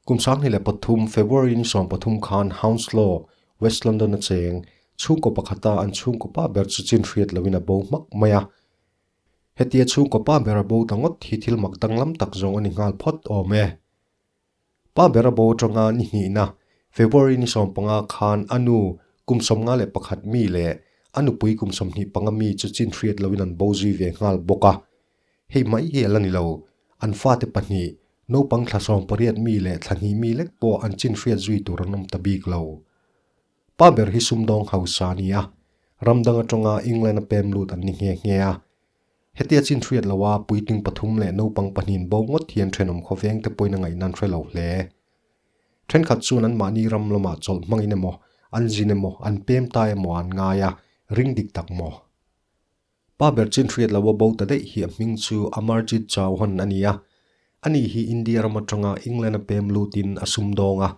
Kum 2003 February ni 13 khan Hounslow, West London a cheng, chhungkaw pakhata an chhungkaw pa ber chu chin hriat loin a bo hmak mai a. Hetia chhungkaw pa ber a bo ta ngawt hi thil mak danglam tak zawng a ni nghal phawt awm e. Pa ber a bo atanga ni hnihna, February ni 15 khan a nu kum 51 mi leh a nupui kum 25 mi chu chin hriat loin an bo zui ve nghal bawk a. Hei mai hi a la ni lo, an fate pahnih, naupang thla 18 mi leh thla hnih mi lek pawh an chin hriat zui tur an awm ta bik lo. Pa ber hi sumdawng hausa a ni a, ram dang atanga England a pem lut an ni nghe nghe a. Hetia chin hriat loha puitling pathum leh naupang pahnihin bo ngawt hian thenawm khawveng te pawhin a ngaihna an hre lo hle. Thenkhat chuan anmahni ram lamah chawlh hmangin emaw, an zin emaw, an pem ta emaw an ngai a, ring dik tak maw? Pa ber chin hriat loha bo ta daih hi a hming chu Amarjit Chauhan a ni a. Ani hi India ram atanga England a pem lutin a sumdawng a,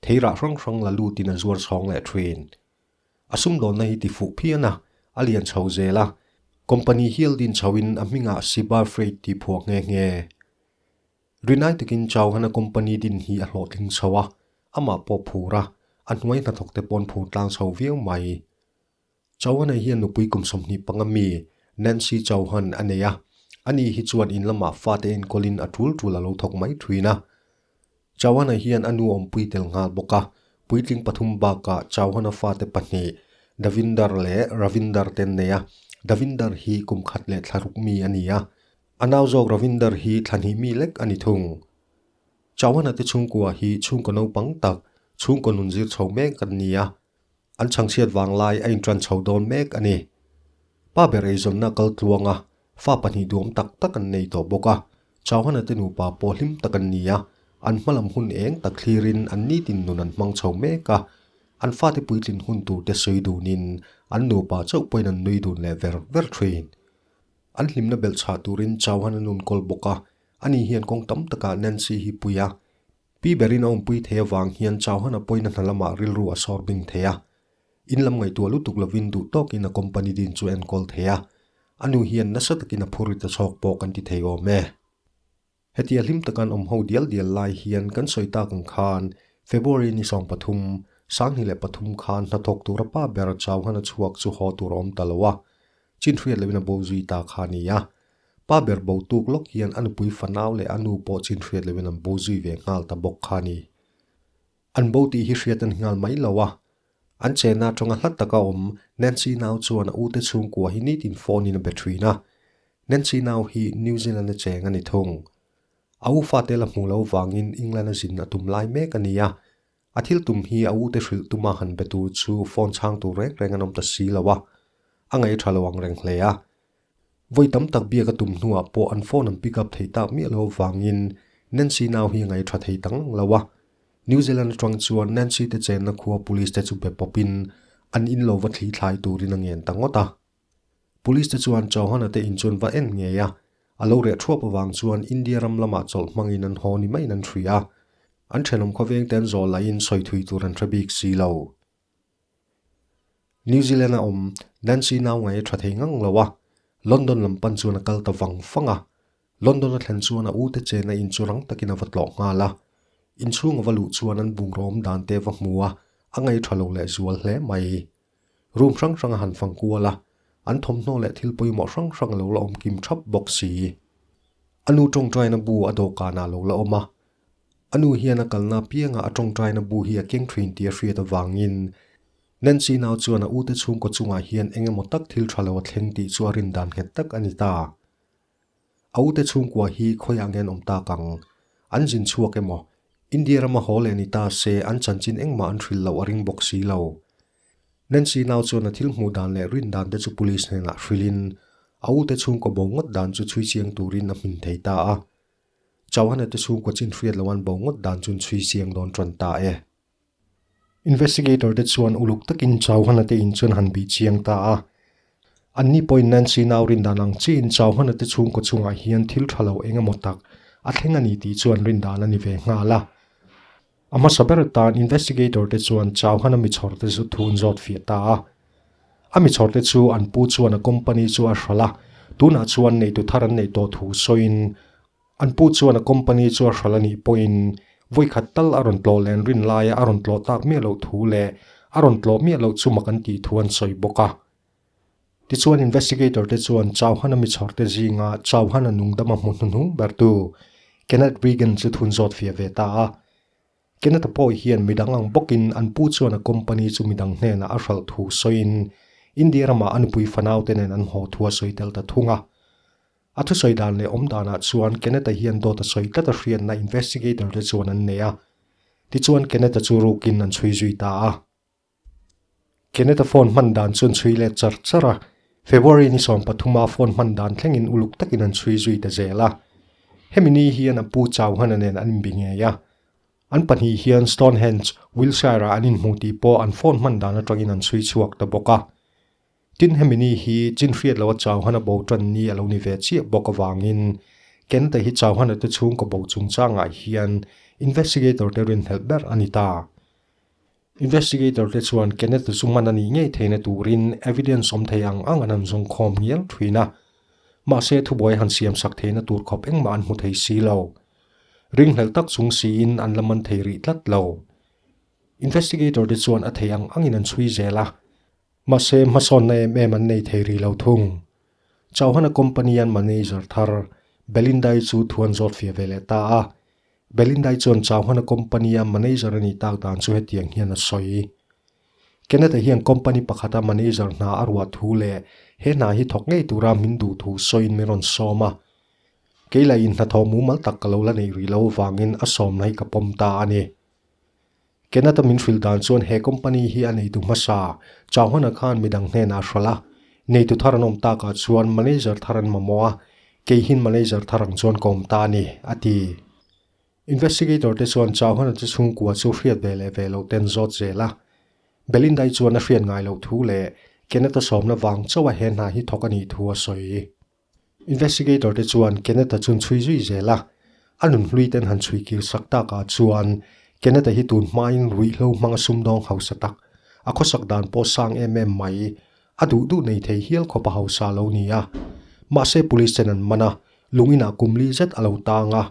theirah hrang hrang la lutin a zuar chhawng leh thin. A sumdawnna hi ti fuh phian a, a lian chho zel a. Company hial din chhoin a hmingah Siba Freight tih phuah nghe nghe. Rinai takin Chauhan a company din hi a hlawhtling chho a, amah pawh phur a, a hnuai hnathawk te pawn phur tlang chho viau mai. Chauhan ah hian nupui kum 25 mi Nancy Chauhan a nei a, ani hi chuan in lamah fate enkawlin a tul tul a lo thawk mai thin a. Chauhan ah hian a nu awmpui tel nghal bawk a, puitling pathum bakah Chauhan a fate pahnih Davinder leh Ravinder te an nei a, Davinder hi kum khat leh thla ruk mi a ni a, a nau zawk Ravinder hi thla hnih mi lek a ni thung. Chauhan ah te chhungkua hi chhungkaw naupang tak, chhungkaw nun zir chho mek an ni a. An chhangchhiat vang lai a inṭan chho dawn mek a ni. Pa ber eizawnna kal tluang a, fa pahnih duam tak tak an nei tawh bawk a. Chauhana te nupa pawh hlim tak an ni a, an hmalam hun eng tak thlirin an nitin nun an hmang chho mek a. An fate puitlin hun tur te sawi dunin an nupa chauh pawhin an nui dun leh ver ver thin. An hlimna belh chhah turin Chauhana nun kawl bawk a, ani hian kawng tam takah Nancy hi pui a, Pi berin a awmpui thei avang hian Chauhan a pawina hna lamah rilru a sawr bing thei a. In lam ngaihtuah lutuk lovin duh tawkin a company din chu a enkawl thei a. A nu hian nasa takin a phur ri ta chhawk pawh kan ti thei awm e. Hetia hlim taka an awm ho dial dial lai hian kan sawi tak ang khan February ni 13, 2003 khan hnathawk tura pa ber Chauhan a chhuak chu haw tur a awm ta lo a. Chin hriat loin a bo zui ta kha a ni a. Pa ber bo tuk lawk hian a nupui fanau leh a nu pawh chin hriat loin an bo zui ve nghal ta bawk kha a ni. An bo tih hi hriat a ni nghal mai lo a. An chenna atanga hla taka awm Nancy nau chuan a ute chhungkua hi nitin phone in a be thin a. Nancy nau hi New Zealand a cheng a ni thung. A u fate la hmu lo vangin England a zin a tum lai mek a ni a. A thil tum hi a ute hrilh tuma han be tur chu phone chhang tur reng reng an awm ta si lo a, a ngaih tha lo ang reng hle a. Vawi tam tak biak a tum hnuah pawh an phone an pick up thei tak miah lo avangin Nancy nau hi a ngaih tha thei tang lo a. New Zealand atang chuan Nancy te chenna khua police te chu be pawpin an in lo va thli thlai turin a ngen ta ngawt a. Police te chuan Chauhan-a te in chuan va en ngei a, a lo reh thuap avang chuan India ram lamah chawlh hmangin an haw ni maiin an hria a. An thenawm khawveng te an zawh lahin sawi thui tur an hre bik si lo. New Zealand-a awm Nancy nau ngai a tha thei ngang lo a, London lam pan chuan a kal ta vang vang a. London a thlen chuan a ute chena in chu rang takin a va tlawh nghal a. Inchhung a va luh chuan an bungraw awm dan te a va hmu a, a ngaih tha lo leh zual hle mai. Room hrang hrang a han fang kual a, an thawmhnaw leh thil pawimawh hrang hrang a lo la awm kim thap bawk si. A nu tawngtaina bu a dawhkanah a lo la awm a, a nu hian a kalna apiangah a tawngtaina bu hi a keng thin tih a hriat avangin Nancy nau chuan a ute chhungkaw chungah hian eng emaw tak thil tha lo a thleng tih chu a rin dan nghet tak a ni ta. A ute chhungkua hi khawiah nge an awm tak ang? An zin chhuak emaw? India rama haw leh ni ta se an chanchin engmah an hrilh loh a ring bawk si lo. Nancy nau chuan a thil hmuh dan leh rin dan te chu police hnenah hrilhin a ute chhungkaw bo ngawt dan chu chhui chiang turin a hmin thei ta a. Chauhana te chhungkaw chin hriat loh an bo ngawt dan chu an chhui chiang dawn tan ta e. Investigator te chuan uluk takin Chauhana te in chuan han bih chiang ta a. Anni pawhin Nancy nau rin dan ang chiin Chauhana te chhungkaw chungah hian thil tha lo eng emaw tak a thleng a ni tih chuan rin dan a ni ve nghal a. A hmasa ber atan investigator te chuan Chauhana mi chhawr te chu thu an zawt fiah ta a. A mi chhawr te chu an pu chuan a company chu a hralh a, tunah chuan neitu thar an neih tawh thu sawiin an pu chuan a company chu a hralh a nih pawhin Vawi khat tal a rawn tlawh len rin laia a rawn tlawh tak miah loh thu leh a rawn tlawh miah loh chu mak an tih thu an sawi bawk a. Tichuan investigator te chuan Chauhan-a mi chhawrte zinga Chauhan-a nungdama hmu hnuhnung bertu Kenneth Regan chu thun zawt fiah ve ta a. Kenneth-a pawh hian midang ang bawkin an pu chuan a company chu midang hnenah a hralh thu sawiin India ramah a nupui fanaute nen an haw thu a sawi tel ta thung a. A thusawi dan leh awm danah chuan Kenneth-a hian dawt a sawi tlat a hriatna investigator te chuan an nei a. Tichuan Kenneth-a chu rukin an chhui zui ta a. Kenneth-a phone hman dan chu an chhui let char char a, February ni 13 a phone hman dan thlengin uluk takin an chhui zui ta zel a. Hemi ni hian a pu Chauhana nen an inbi ngei a. An pahnih hian Stonehenge, Wiltshire-ah an inhmu tih pawh an phone hman dan atangin an chhui chhuak ta bawk a. Tin, hemi ni hi chin hriat loha Chauhana bo tan ni a lo ni ve chiah bawk avangin Kenneth-a hi Chauhana te chhungkaw bo chungchangah hian investigator te rinhlelh ber a ni ta. Investigator te chuan Kenneth chu hman a nih ngei theihna turin evidence awm thei ang ang an han zawng khawm ngial thin a. Mahse thubuai han siam sak theihna tur khawp engmah an hmu thei si lo. Ringhlelh tak chung siin an la man thei rih tlat lo. Investigator te chuan a thei ang angin an chhui zel a. Mahse hmasawnna em em an nei thei rih lo thung. Chauhana company an manager thar Belindai chu thu an zawt fiah ve leh ta a. Belindai chuan Chauhana company a manager a nih tak dan chu hetiang hian a sawi. Kenneth-a hian company pakhata manager hna a ruah thu leh he hna hi thawk ngei tura min duh thu sawiin min rawn sawm a. Kei lahin hnathawh mumal tak ka lo la neih rih lo vangin a sawmna hi ka pawm ta a ni. Kenneth-a min hrilh dan chuan he company hi a neitu hmasa, Chauhana khan midang hnenah a hralh a. Neitu thar an awm takah chuan manager thar an mamawh a, kei hin manager thar ang chuan ka awm ta a ni, a ti. Investigator te chuan Chauhana te chhungkua chu hriat ve leh ve loh ten zawt zel a. Belinda-i chuan a hriat ngai loh thu leh Kenneth-a sawmna vang chauha he hna hi thawk a nih thu a sawi. Investigator te chuan Kenneth-a chu an chhui zui zel a, a nunhlui ten han chhui kir sak takah chuan Kenneth-a hi tun hmain ruihhlo hmanga sumdawng hausa tak, a khawsak dan pawh sang em em mai, a duh duh nei thei hial khawp a hausa lo ni a. Mahse police ten an man a, lungin ah kum li zet a lo tang a,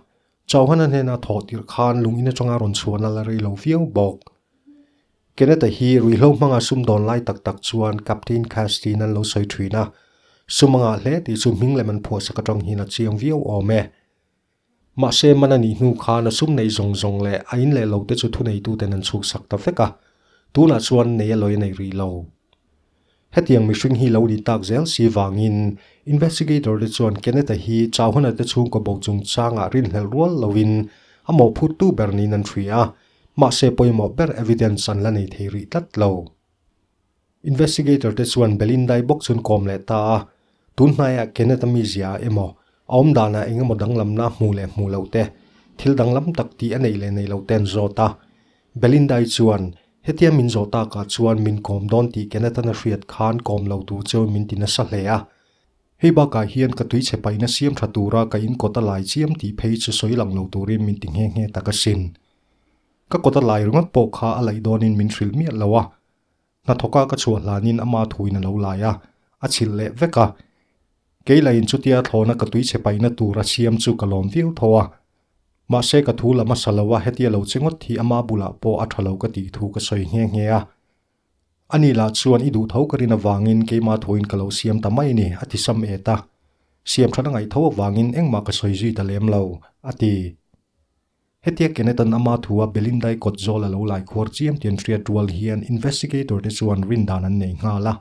Chauhana hnena thawh tirh khan lungin atanga rawn chhuahna la rei lo viau bawk. Kenneth-a hi ruihhlo hmanga sumdawn lai tak tak chuan Captain Cash tiin an lo sawi thin a, sum a ngah hle tih chu hming lem an phuahsak atang hian a chiang viau awm e. Mahse man a nih hnu khan a sum neih zawng zawng leh a in leh lo te chu thuneituten an chhuksak ta vek a, tunah chuan nei a lawi a nei rih lo. Hetiang mihring hi lo ni tak zel si vangin investigator te chuan Kenneth-a hi Chauhana te chhungkaw bo chungchangah rinhlelh rual loin a mawhphurtu ber niin an hria a, mahse pawimawh ber evidence an la nei thei rih tlat lo. Investigator te chuan Belinda-i bawk chu an kawm leh ta a, tun hnaiah Kenneth-a mizia emaw, a awm danah eng emaw danglamna hmuh leh hmuh loh te, thil danglam tak tih a neih leh neih loh te an zawt a. Belinda-i chuan Hetia min zawh takah chuan min kawm dawn tih Kenneth-an a hriat khan kawm lo tur cheu min ti nasa hle a. Hei bakah hian ka tuichhe paihna siam tha tura ka in kawt a lai chiam tih phei chu sawi lang lo turin min ti nghe nghe tak asin. Ka kawt a lai ringawt pawh kha a laih dawnin min hrilh miah lo a. Hnathawka ka chhuah hlanin ama thuin a lo lai a, a chhilh leh vek a. Kei lahin chutia thlawna ka tuichhe paihna tur a siam chu ka lawm viau tho a. Mahse ka thu la hmasa lo a, hetia lo che ngawt hi ama bulah pawh a tha lo ka tih thu ka sawi nghe nghe a. Ani lah chuan i duh tho ka rin avangin keima thuin ka lo siam ta mai ni, a ti sam et a. Siam that a ngaih tho avangin engmah ka sawi zui ta lem lo, a ti. Hetia Kenneth-a'n ama thua Belinda-i kawt zawl a lo lai khuar chiam tih an hriat rual hian investigator te chuan rindan an nei nghal a.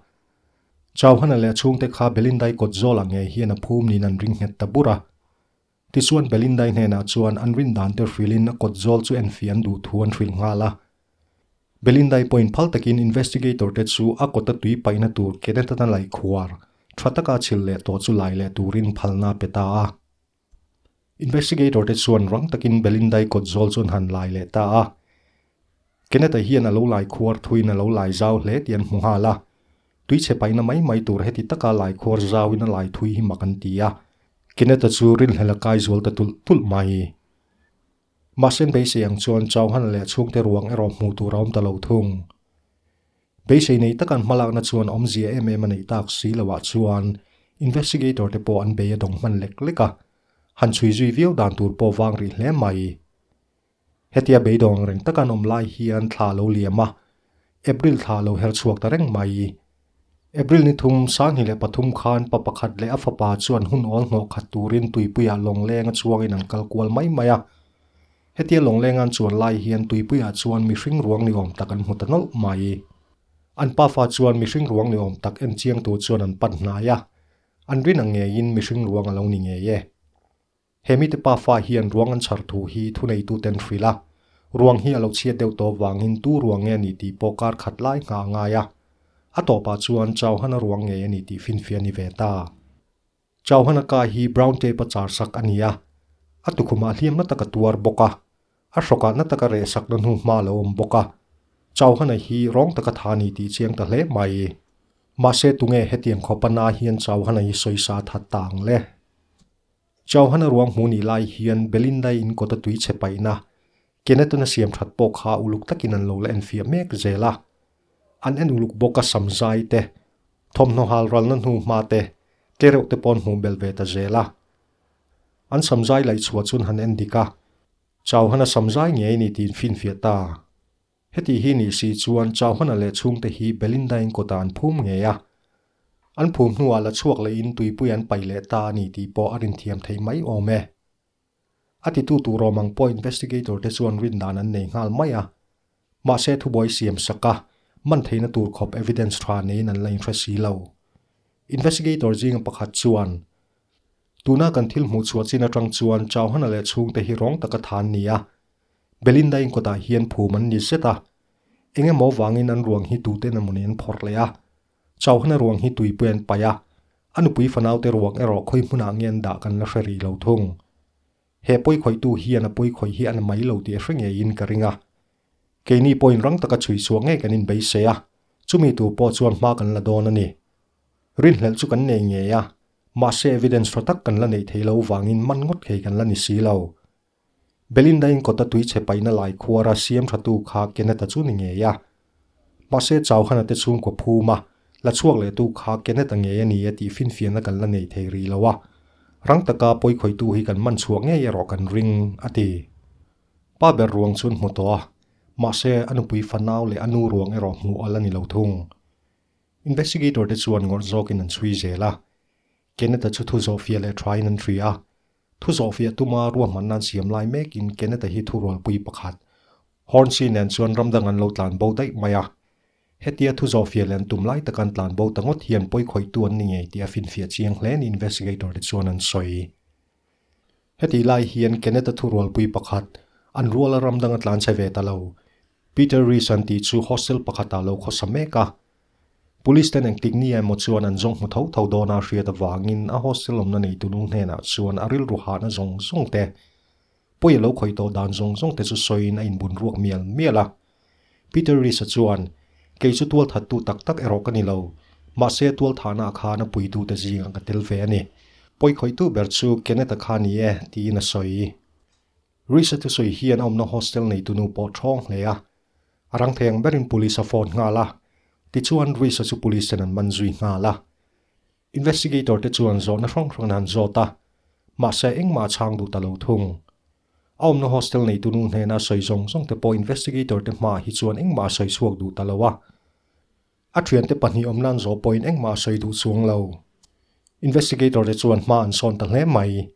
Chauhana leh a chhungte kha Belinda-i kawt zawlah ngei hian a phum niin an ring nghet ta bur a. Tichuan Belinda-i hnenah chuan an rindan te hrilhin a kawt zawl chu enfiah an duh thu an hrilh nghal a. Belinda-i pawhin phal takin investigator te chu a kawta tui paihna tur Kenneth-a'n a laih khuar tha taka a chhilh leh tawh chu lai leh turin phalna a pe ta a. Investigator te chuan rang takin Belinda-i kawt zawl chu an han lai leh ta a. Kenneth-a hian a lo lai khuar thuin a lo lai zau hle tih an hmu nghal a. Tuichhe paihna mai mai tur heti taka lai khuar zauin a lai thui hi mak an ti a. Kenneth-a chu rinhlel a kai zual ta tulh tulh mai. Mahse an beisei ang chuan Chauhan leh a chhungte ruang erawh hmuh tur a awm ta lo thung. Beisei nei taka an hmalakna chuan awmzia em em a neih tak si loah chuan investigator te pawh an bei a dawng hman lek lek a, han chhui zui viau dan tur pawh vang rih hle mai. Hetia beidawng ang reng taka an awm lai hian thla a lo liam a, April thla a lo her chhuak ta reng mai. April ni thum, 2003 khan pa pakhat leh a fapa chuan hun awl hnawh khat turin tuipuiah lawngleng a chuangin an kal kual mai mai a. Hetia lawngleng an chuan lai hian tuipuiah chuan mihring ruang ni awm tak an hmu ta nawlh mai. An pafa chuan mihring ruang ni awm tak en chiang tur chuan an pan hnai a, an rin ang ngeiin mihring ruang a lo ni ngei e. He mite pafa hian ruang an chhar thu hi thuneituten hrilh a, ruang hi a lo chhiat deuh tawh vangin tu ruang nge a ni tih pawh kar khat lai nghah a ngai a. A tawpah chuan Chauhana ruang ngei a ni tih finfiah a ni ve ta. Chauhana ka hi brown tape a char sak a ni a, a tukhumah hliam na tak a tuar bawk a, a hrawkah na taka reh sakna hnu hma a lo awm bawk a. Chauhana hi rawng taka tha a ni tih chiang ta hle mai. Mahse tunge hetiang khawpa na hian Chauhana hi sawisa a that ta ang le? Chauhana ruang hmu nih lai hian Belinda-i in kawta tui chhe paihna Kenetona siam that pawh kha uluk takin an lo la enfiah mek zel a. An en uluk bawk a sam zai te, thawmhnaw hal ralna hnu hma te, tlereuh te paw'n hmuh belh ve ta zel a. An sam zai laih chhuah chuan han en dik a, Chauhana sam zai ngei ni tiin finfiah ta. Heti hi nih si chuan Chauhana leh chhungte hi Belinda-in kawtah an phum ngei a. An phum hnuah la chhuak lehin tuipui an paih leh ta a ni tih pawh a rinthiam thei mai awm e. A titu tur awm ang pawh investigator te chuan rin dan an nei nghal mai a. Mahse thubuai siam sak a, man theihna tur khawp evidence tha neiin an la inhre si lo. Investigator zinga pakhat chuan, Tuna kan thil hmuh chhuah chin atang chuan Chauhana leh chhungte hi rawng taka than ni a. Belinda in kawtah hian phum an ni zet a, eng emaw vangin an ruang hi tuten emaw ni an phawrh leh a, Chauhana ruang hi tuipui an paih a, a nupui fanaute ruang erawh khawi hmunah nge an dah kan la hre rih lo thung. He pawikhawihtu hian a pawikhawih hi a na mai lo tih a hre ngeiin ka ring a. Keini pawhin rang taka chhui chhuah ngei kan inbeisei a, chumi tur pawh chuan hma kan la dawn a ni. Rinhlelh chu kan nei ngei a, mahse evidence tha tak kan la neih theih lo vangin man ngawt thei kan la ni si lo. Belinda in kawta tui chhe paihna lai khuara siam tha tu kha Kenneth-a chu ni ngei a. Mahse Chauhana te chhungkaw phum a, la chhuak leh tu kha Kenneth-a ngei a ni e tih finfiahna kan la nei thei rih lo a. Rang taka pawikhawihtu hi kan man chhuak ngei erawh kan ring, a ti. Pa ber ruang chu an hmu tawh a, mahse a nupui fanau leh a nu ruang erawh hmuh a la ni lo thung. Investigator te chuan ngawrh zawkin an chhui zel a. Kenneth-a chu thu zawhfiah leh thain an hria a. Thu zawhfiah tuma ruahman nan siam lai mekin Kenneth-a hi thurualpui pakhat, Hornsey nen chuan ram dang an lo tlan bo daih mai a. Hetia thu zawhfiah leh an tum lai taka an tlan bo ta ngawt hian pawikhawihtu an ni ngei tih a finfiah chiang hle ni investigator te chuan an sawi. Hetih lai hian Kenneth-a thurualpui pakhat, an ruala ram danga tlan chhe ve ta lo, Peter Rees an tih chu hostel pakhatah lo khawsa mek a. Police ten engtik ni emaw chuan an zawng hmu tho tho dawn a hriat avangin a hostel awmna neitu nu hnenah chuan a rilru hahna zawng zawng te, pawi a lo khawih tawh dan zawng zawng te chu sawiin a inbun ruak mial mial a. Peter Rees-a chuan, Kei chu tualthattu tak tak erawh ka ni lo. Mahse tualthahna khan a puitute zingah ka tel ve a ni. Pawi khawihtu ber chu Kenneth-a kha ni e, tiin a sawi. Rees-a thusawi hian a awmna hostel neitunu pawh thawng hle a. A rang thei ang berin police a phone nghal a. Tichuan Rees-a chu police ten an man zui nghal a. Investigator te chuan zawhna hrang hrang an han zawt a, mahse engmah a chhang duh ta lo thung. A awmna hostel neitu nu hnena sawi zawng zawng te pawh investigator te hmaah hi chuan engmah a sawi chhuak duh ta lo a. A thiante pahnih awm nan zawh pawhin engmah a sawi duh chuang lo. Investigator te chuan hma an sawn ta hle mai.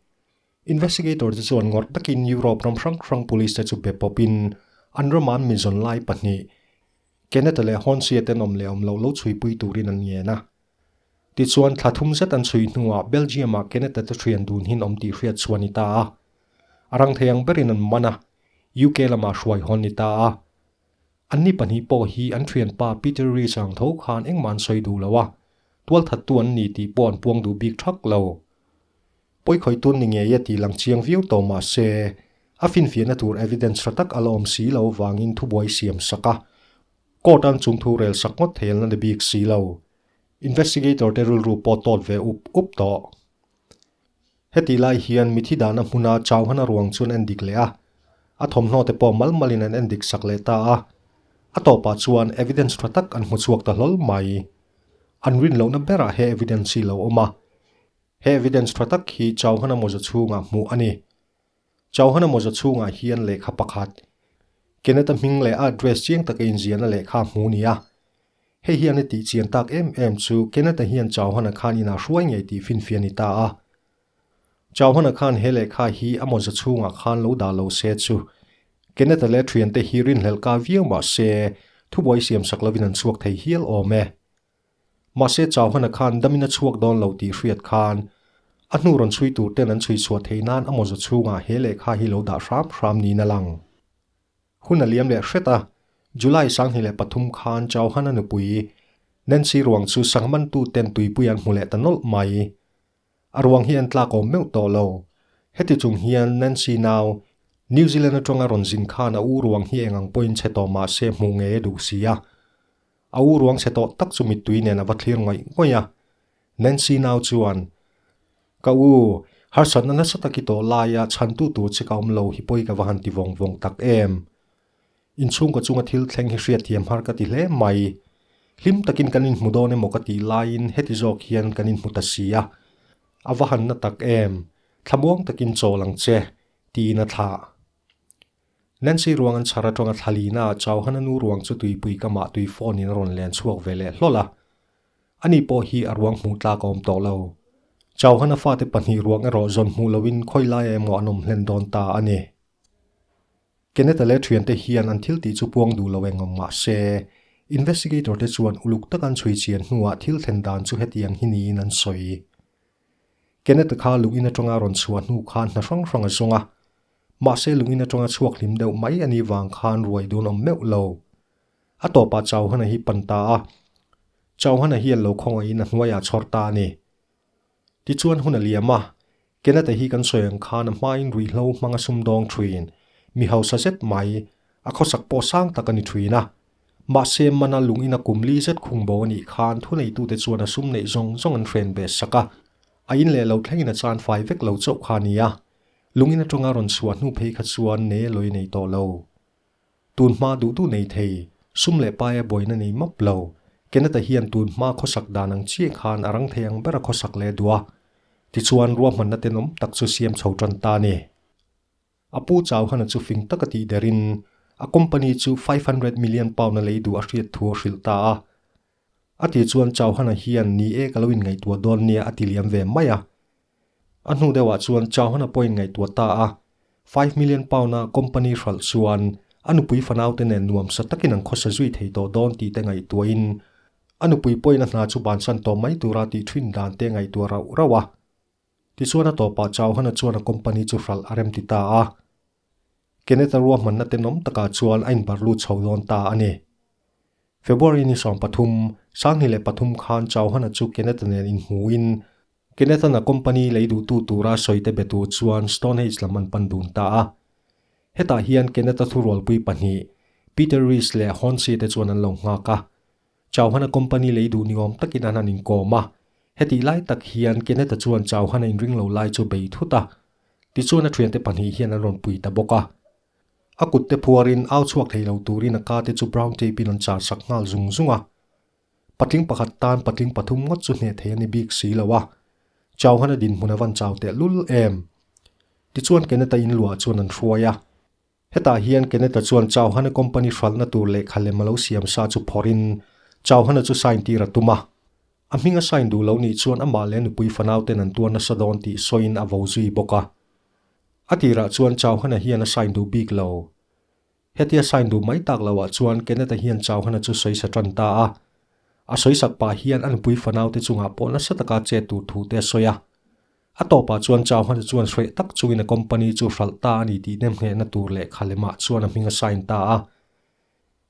Investigator te chuan ngawrh takin Europe ram hrang hrang police te chu be pawpin an rama an mizawn lai pahnih Kenneth-a leh Hornsey-a ten awm leh awm loh lo chhuipui turin an ngen a. Tichuan, thla thum zet an chhui hnuah Belgium-ah Kenneth-a te thian dun hin awm tih hriat chhuah a ni ta a. A rang thei ang berin an man a, UK lamah hruai hawn ni ta a. Anni pahnih pawh hi an thianpa Peter Rees ang tho khan engmah an sawi duh lo a, tualthattu an ni tih pawh an puang duh bik thak lo. Pawikhawih tun ni ngei e tih lang chiang viau tawh mah se, a finfiahna tur evidence tha tak a la awm si lo vangin thubuai siam sak a, court an chung thu rel sak ngawt thei an la ni bik si lo. Investigator te rilru pawh tawt ve up up tawh. Hetih lai hian mithi dahna hmuna Chauhana ruang chu an en dik leh a, a thawmhnaw te pawh mal malin an en dik sak leh ta a. A tawpah chuan evidence tha tak an hmu chhuak ta hlawl mai. An rin lohna berah he evidence hi lo awm a. He evidence tha tak hi Chauhana mawza chhungah hmuh a ni. Chauhana mawza chhungah hian lehkha pakhat. Kenneth-a hming leh a address chiang taka inziahna lehkha a hmu nia. Hei hian a tih chian tak em em chu Kenneth-a hian Chauhan-a khan inah hruai ngei tih finfiah a ni ta a. Chauhan-a khan he lehkha hi a mawza chhungah khan lo dah lo se chu Kenneth-a leh thiante hi rinhlelh ka viau mah se thubuai siam sak lovin an chhuak thei hial awm e. Mahse Chauhan-a khan damin a chhuak dawn lo tih hriat khan a hnu rawn chhui tur ten an chhui chhuah theih nan a mawza chhungah he lehkha hi lo dah hram hram niin a lang. Hun a liam leh hret a, July 23 khan Chauhan-a nupui Nancy ruang chu sangmantu ten tuipui an hmu leh ta nawlh mai. A ruang hi an tlak awm meuh tawh lo. Heti chung hian Nancy nau, New Zealand atanga rawn zin khan a u ruang hi eng ang pawhin chhe tawh mah se hmuh ngei a duh si a. A u ruang chhe tawh tak chu mittui nen a va thlir ngawih ngawih a. Nancy nau chuan, Ka u, harsatna nasa tak i tawh laia chhantu tur che ka awm lo hi pawi ka va han ti vawng vawng tak em. Inchhungkaw chunga thil thleng hi hriatthiam har ka ti hle mai. Hlim takin kan inhmu dawn emaw ka tih laiin heti zawk hian kan inhmu ta si a. A va han na tak em? Thlamuang takin chawl ang che, tiin a thlah. Nancy ruang an chhar atanga thlalina ah Chauhana nu ruang chu tuipui kamah tui phone in a rawn len chhuak ve leh hlawlh a. Ani pawh hi a ruang hmuh tlak a awm tawh lo. Chauhana fate pahnih ruang erawh zawn hmuh loin khawi laia emaw an awm hlen dawn ta a ni. Kenneth-a leh thiante hian an thil tih chu puang duh lo eng awm mah se, investigator te chuan uluk taka an chhui chian hnuah thil thlen dan chu hetiang hi niin an sawi. Kenneth-a kha lungin atanga rawn chhuah hnu khan hna hrang hrang a zawng a, mahse lungin atanga chhuak hlim deuh mai a nih vang khan ruai dun awm meuh lo. A tawpah Chauhana hi pan ta a, Chauhana hian lo khawngaihin a hnuaiah chhawr ta a ni. Tichuan hun a liam a, Kenneth-a hi kan sawi ang khan a hmain ruihhlo hmanga sumdawng thuin mi hausa zet mai, a khawsak pawh sang tak a ni thuin a. Mahse mana lungin a kum li zet khung bo a nih khan thuneitute chuan a sum neih zawng zawng an hren ve sak a, a in leh lo thlengin a chan fai vek lo chauh kha a ni a. Lungin atanga rawn chhuah hnu phei kha chuan ne lawi nei tawh lo. Tun hma duh duh nei thei, sum leh paia buaina nei map lo. Kenneth-a hian tun hma khawsak dan ang chiah khan a rang thei ang ber a khawsak leh duh a. Tichuan ruahmanna tenawm tak chu siam chho tan ta a ni. A pu Chauhana chu fing taka tih derin a company chu 500 million pound a lei duh a hriat thu a hrilh ta a. A ti chuan Chauhana hian ni e ka lo inngaihtuah dawn nia a ti liam ve mai a. A hnu deuhah chuan Chauhana pawh inngaihtuah ta a, £5 million a company hralh chuan a nupui fanaute nen nuamsa takin an khawsa zui thei tawh dawn tih te ngaihtuahin a nupui pawhin a hna chu bansan tawh mai tura tih thin dan te ngaihtuah rauh rauh a. Tichuan a tawpah Chauhana chuan a company chu hralh a rem ti ta a. Kenneth-a ruahmanna tenawm takah chuan a inbarh lut chho dawn ta a ni. February ni 13, 2003 khan Chauhana chu Kenneth-a nen inhmuhin Kenneth-a'n a company lei duhtu tura sawite be tur chuan Stonehenge lam an pan dun ta a. Hetah hian Kenneth-a thurualpui pahnih, Peter Rees leh Hornsey te chuan an lo nghak a. Chauhana company lei duh ni awm takin an han inkawm a. Hetih lai tak hian Kenneth-a chuan Chauhana inring lo lai chu bei thut a. Tichuan a thiante pahnih hian an rawn pui ta bawk a. A kutte phuarin au chhuak thei lo turin a ka te chu brown tape in an char sak nghal zung zung a. Patling pakhat tan patling pathum ngawt chu hneh thei a ni bik si lo a. Chauhana dinhmun a van chau teh lul em. Tichuan Kenneth-a in luah chuan an hruai a. Hetah hian Kenneth-a chuan Chauhana company hralhna tur lehkha lem a lo siam sa chu phawrhin Chauhana chu sign tir a tum a. A hming a sign duh lo nih chuan amah leh nupui fanau ten an tuar nasa dawn tih sawiin a vo zui bawk a. A tirah chuan Chauhana hian a sign duh bik lo. Hetia sign duh mai tak loah chuan Kenneth-a hian Chauhana chu sawi sa tan ta a. A sawi sak pah hian a nupui fanau te chungah pawh nasa taka chet tur thu te a sawi a. A tawpah chuan Chauhana chuan hreh tak chungin a company chu hralh ta a ni tih nemnghehna tur lehkha lemah chuan a hming a sign ta a.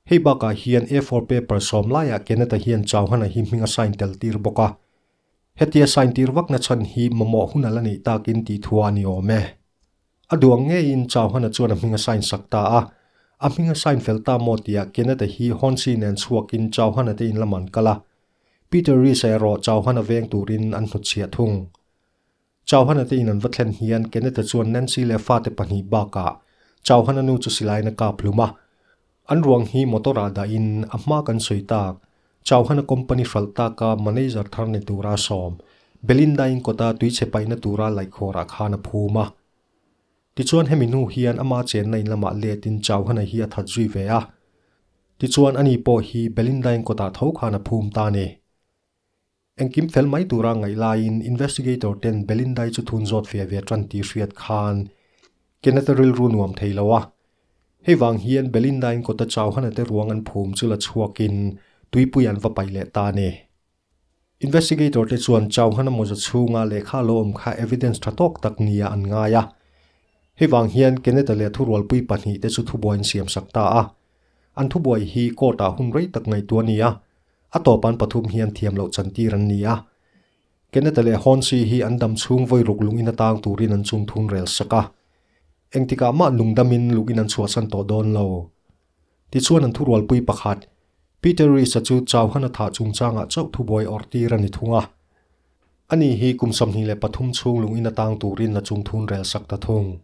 Hei bakah hian A4 paper sawm laiah Kenneth-a hian Chauhana hi hming a sign tel tir bawk a. Hetia sign tir vakna chhan hi mamawh hun a la neih takin tih thu a ni awm e. A duang ngeiin Chauhana chuan a hming a sign sak ta a. A hming a sign fel ta maw tiah Kenneth-a hi Hornsey nen chhuakin Chauhana te in lam an kal a. Peter Rees-a erawh Chauhana veng turin an hnutchhiah thung. Chauhana te in an va thlen hian Kenneth-a chuan Nancy leh fate pahnih bakah Chauhana nu chu silaiin a kap hlum a. An ruang hi motor-ah dahin a hma kan sawi tak, Chauhana company hralh taka manager thar ni tura sawm, Belinda-in kawta tuichhe paihna tura laikhawrah khan a phum a. Tichuan hemi hnu hian ama chenna in lamah letin Chauhana hi a that zui ve a. Tichuan ani pawh hi Belinda-in kawtah tho khan a phum ta a ni. Engkim fel mai tura ngaih laiin investigator ten Belinda-i chu thun zawt ve ve tan tih hriat khan Kenneth-a rilru nuam thei lo a. Hei vang hian Belinda-in kawta Chauhana te ruang an phum chu la chhuakin tuipui an va paih leh ta a ni. Investigator te chuan Chauhana mawza chhunga lehkha lo awm kha evidence tha tawk tak nia an ngai a. Hei vang hian Kenneth-a leh thurualpui pahnih te chu thubuai an siamsak ta a. An thubuai hi court-ah hun rei tak ngaihtuah a ni a, a tawp an pathum hian thiam loh chantir an ni a. Kenneth-a leh Hornsey hi an dam chhung vawi ruk lungin atang turin an chung thun rel sak a. Engtikah mah lungdamin lungin an chhuahsan tawh dawn lo. Tichuan an thurualpui pakhat, Peter Rees-a chu Chauhan a thah chungchangah chauh thubuai awrh tir a ni thung a. Ani hi kum 23 chhung lungin atang turin a chung thun rel sak ta thung.